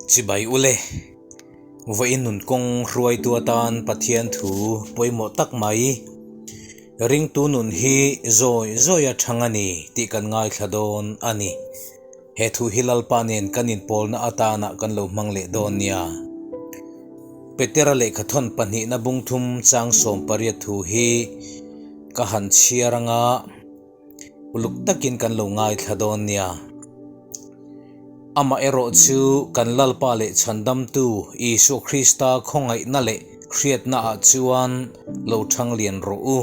Chibai ule, vawiin nun kawng hruaitu atan Pathian thu pawimawh tak mai, ringtu nun hi zawi zawi a thang a ni tih kan ngaithla dawn a ni. He thu hi Lalpa nen kan inpawlna atana kan lo hmang leh dawn nia. Petera lehkhathawn pahnihna bungthum chang 18 thu hi ka han chhiar anga uluk takin kan lo ngaithla dawn nia. Amaherawh chu kan Lalpa leh Chhandamtu Isua Krista khawngaihna leh hriatnaah chuan lo thang lian rawh u.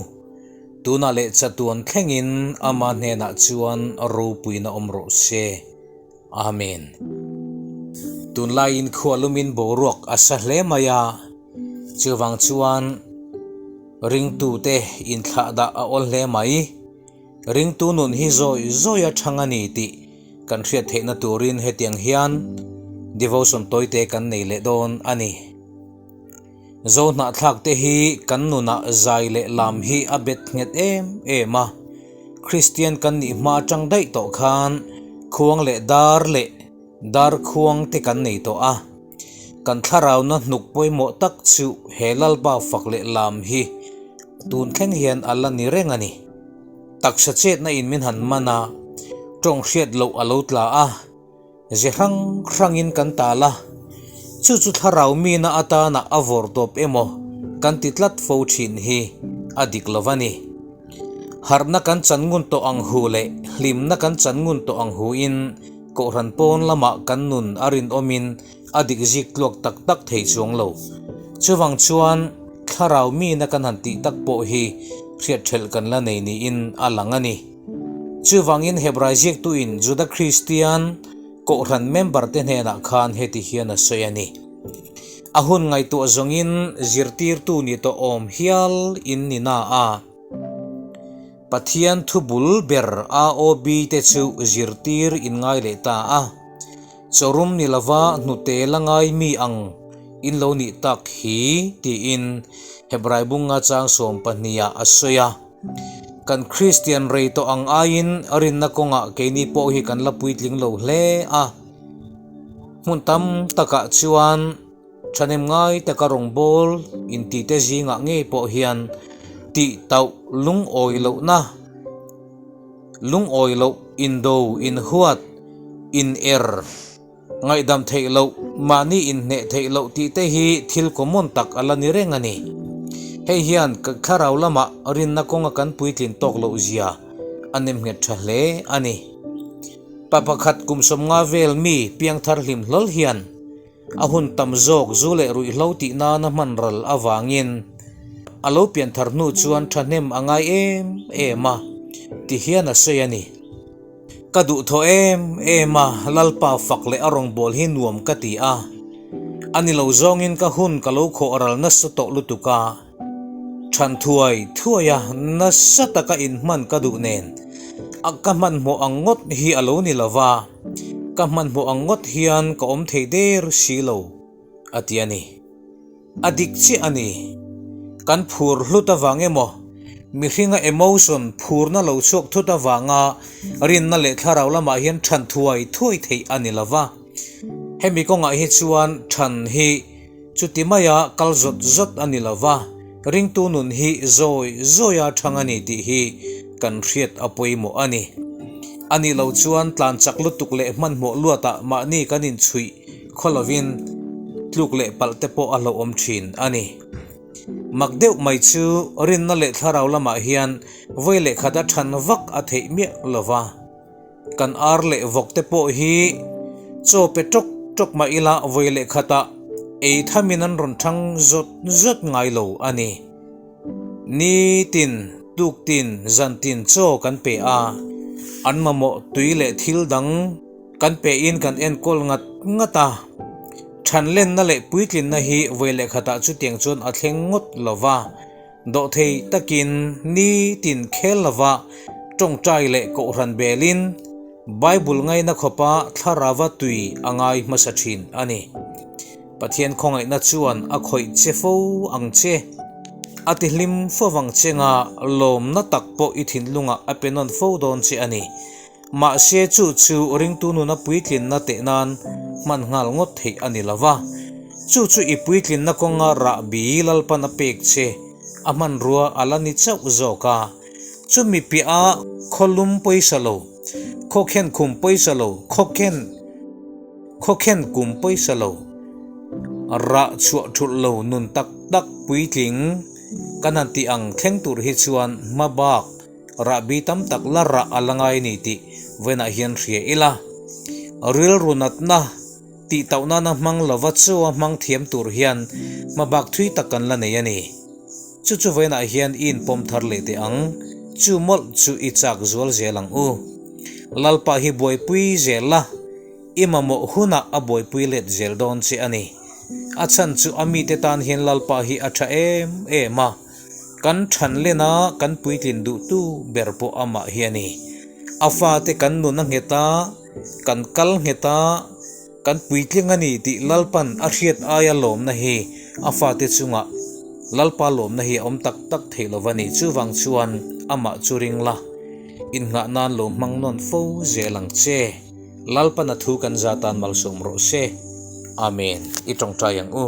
Tunah leh chatuan thlengin Ama hnenah chuan ropuina awm rawh se. Amen. Tunlaiin khua lumin boruak a sa hle mai a, chuvang chuan ringtute inthlahdah a awl hle mai. Ringtu nun hi zawi zawi a thang a ni tih kan hriat theihna turin hetiang hian devotion tawite kan nei leh dawn a ni. Zo hnahthlak te hi kan nunah zai leh lam hi a bet nghet em em a, Kristian kan nih hma atang daih tawh khan khuang leh dar leh dar khuang te kan nei tawh a, kan thlarauna hnuk pawimawh tak chu he Lalpa fak leh lam hi tun thleng hian a la ni reng a ni. Taksa chetna in min han man a, tawng hriat loh a lo tla a. Ze hrang hrangin kan tal a, chu chu thlarau mina atana a vawr tawp emaw kan ti tlat fo thin hi a dik lo a ni. Harhna kan chan ngun tawh ang hu leh hlimna kan chan ngun tawh ang huin kohhran pawn lamah kan nun a rinawmin a dik zik tluak tak tak thei chuang lo. Chuvang chuan thlarau mina kan han tih tak pawh hi hriat thelh kan la nei niin a lang a ni. Chuvangin Hebrai ziaktuin Juda Kristian kohhran member-te hnenah khan heti hian a sawi a ni, A hun ngaihtuah zawngin zirtirtu ni tawh awm hial in ni na a, Pathian thu bul ber AOB te chu zirtir in ngai leh ta a, chawrum ni lova hnute la ngai mi ang in lo nih tak hi, tiin Hebrai bunga chang 12 ah a sawi a. Kan Kristian rei tawh ang aiin rinna kawngah keini pawh hi kan la puitling lo hle a. Hmun tam takah chuan thahnem ngai taka rawngbâwl intite zingah ngei pawh hian tih tauh lungawi lohna, lungawi loh, indo, inhuat, in-er, Ngaihdam theih loh, mahni inhneh theih loh tih te hi thil common tak a la ni reng a ni. Hei hian thlarau lamah rinna kawnga kan puitlin tawk loh zia a nemnghet tha hle a ni. Pa pakhat kum 50 vel mi piangthar hlim hlawl hian a hun tam zawk zu leh ruihhlo tih nana hman ral avangin a lo pianthar hnu chuan thahnem a ngai em em a ti hian a sawi a ni. Ka duhthawh em em a, Lalpa fak leh a rawngbâwl hi nuam ka ti a. A ni lo zawngin ka hun ka lo khawh ral nasa tawh lutuk a. Chhan thuai thuai a, nasa taka inhman ka duh nen a ka hmanhmawh ang ngawt hi a lo ni lo va, ka hmanhmawh ang ngawt hian ka awm thei der si lo, a ti a ni. A dik chiah a ni. Kan phur hlut avang emaw, mihringa emotion phurna lo chhuak thut avanga rinna leh thlarau lamah hian than thuai thuai theih a ni lova. Hemi kawngah hi chuan than hi chuti maia kal zawt zawt a ni lova, ringtu nun hi zawi zawia thang a ni tih hi kan hriat a pawimawh a ni. A nih loh chuan tlan chak lutuk leh hmanhmawh luatah mahni kan inchhuih Khaw lovin tluk leh palh te pawh a hlauhawm thin a ni. Mak deuh mai chu rinna leh thlarau lamah hian vawi leh khat a than vak a theih miah lo va. Kan ar leh vawk te pawh hi chaw pe tawk tawk mah ila vawi leh khatah ei thamin an rawn thang zawt zawt ngai lo a ni. Nitin, tuktin, zantin chaw kan pe a, an mamawh tui leh thil dang, Kan pehin kan enkawl ngat ngat a, thanlenna leh puitlinna hi vawi leh khatah chutiang chuan a thleng ngawt lo va, dawhthei takin nitin khel lova tawngtai leh kohhran belin Bible ngaina khawpa thlarava tui a ngai hmasa thin a ni. Pathian khawngaihna chuan a khawih che fo ang che, a tihlim fo vang che nga lawmna tak pawh i thinlungah a pe nawn fo dawn che a ni. Mahse chu chu ringtu nuna puitlinna teh nan hman nghal ngawt theih a ni lo va. Chu chu i puitlinna kawnga rahbi Lalpan a pek che a hmanrua a la ni chauh zawk a. Chumi piah a khawlum pawisa lo, khawkhen khum pawisa lo, khawkhen khawkhen kum pawisa lo, rah chhuah thulh lo nun tak tak puitling kan han tih ang thleng tur hi chuan hma bak rahbi tam tak la rah a la ngai ni tih vawiinah hian hria ila. Rilru natna tih tauh nana hmang lova chu a hmang thiam tur hian hma bak thui tak kan la nei a ni. Chu chu vawiinah hian i inpawm thar leh teh ang, chu mawlh chu i chak zual zel ang u. Lalpa hi buaipui zel la, i mamawh hunah a buaipui let zel dawn che a ni. A chhan chu a mite tan hian Lalpa hi a tha em em a, kan than len a kan puitlin duhtu ber pawh amah hi a ni. A fate kan nun a nghet a, kan kal nghet a, Kan puitling a ni tih Lalpan a hriat aia lawmna hi a fate chungah Lalpa lawmna hi a awm tak tak theih lo va ni. Chuvang chuan amah chu ring la, innghah nan lo hmang nawn fo zel ang che. Lalpan a thu kan za tan malsawm rawh se. Amen. I tawngtai ang u.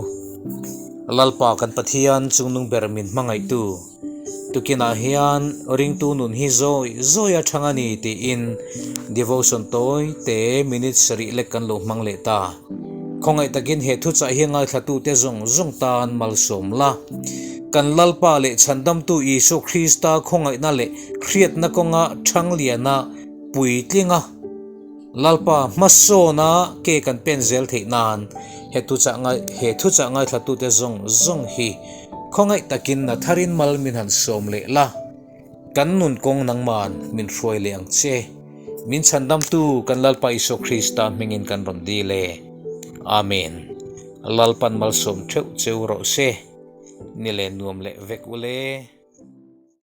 Lalpa kan Pathian chungnung ber min hmangaihtu. Tukinah hian ringtu nun hi zawi zawi a thang a ni tiin devotion tawi te minute sarih lek kan lo hmang leh ta. Khawngaih takin he thuchah hi ngaithlatute zawng zawng tan malsawm la. Kan Lalpa leh Chhandamtu Isua Krista khawngaihna leh hriatna kawnga Thangliana puitlinga Lalpa hmasawna ke kan pen zel theih nan he thuchah ngai he thuchah ngaithlatute zawng zawng hi khawngaih takin na tharin mal min han sawm leh la, kan nun kawng nangman min hruai leh ang che. Min chhandamtu kan Lalpa Isua Krista hmingin kan rawn dil e. Amen. Lalpan malsawm theuh cheu rawh se. Ni le nuam leh vek ule.